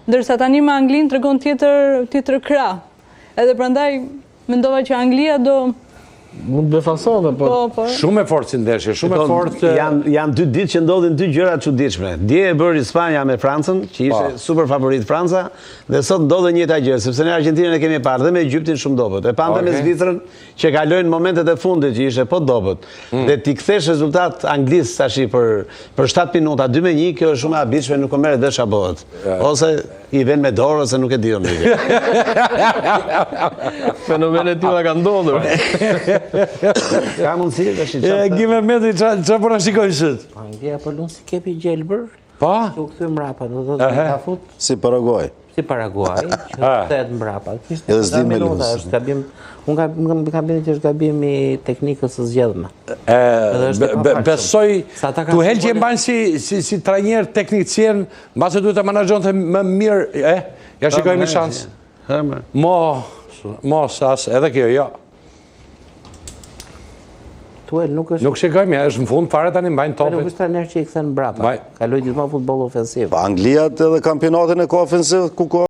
Ndërsa tani me Anglinë tregon tjetër tjetër krah. Edhe prandaj mendova që Anglia do Mund të befasonte, po. Po, po. Shumë e fortë si ndeshje, shumë e fortë. Janë janë dy ditë që ndodhin dy gjëra të çuditshme. Dje e bëri Spanja me Francën, që ishte Po. super favorit Franca, dhe sot ndodh e njëjta gjë, sepse ne Argjentinën e kemi parë dhe me Egjiptin shumë dobët. E pamë dhe me Okej. Zvicrën që kalojnë në momentet e fundit që ishte po dobët. Mm. Dhe t'i kthesh rezultat Anglisë tash për për 7 minuta 2 me 1, kjo është shumë e habitshme, nuk po merret vesh ç'a bëhet. Ose i ven me dorë ose nuk e di unë. Fenomene të tilla kanë ndodhur. Ka mundësi tash E çfarë? Gime Metri, ça ça po na shikojnë syt? Anglia po lun si kepi gjelbër, Po? që u kthy mbrapa, do të thotë ta fut Si Paraguay. si Paraguay, që kthehet mbrapa. Kishte Edhe s'di disa me minuta, luz. është gabim. Unë kam kam kam bindje që është gabim i teknikës së zgjedhme. E, Edhe është e be- be- pafalshëm. besoj Sa ata kanë Tuchel që e futbollin- mbajnë si si si trajner teknicien, mbase duhet ta menaxhonte më mirë, e? Ja shikojmë një shans. Hë, më. Mo, mos as edhe kjo, jo. Tuchel nuk është Nuk shikojmë, ja, është në fund fare tani mbajnë nuk topin. është trajner që i kthen mbrapa. Mbaj. Kaloi gjithmonë futboll ofensiv. Pa Anglia edhe kampionatin e ka ofensiv, ku ka?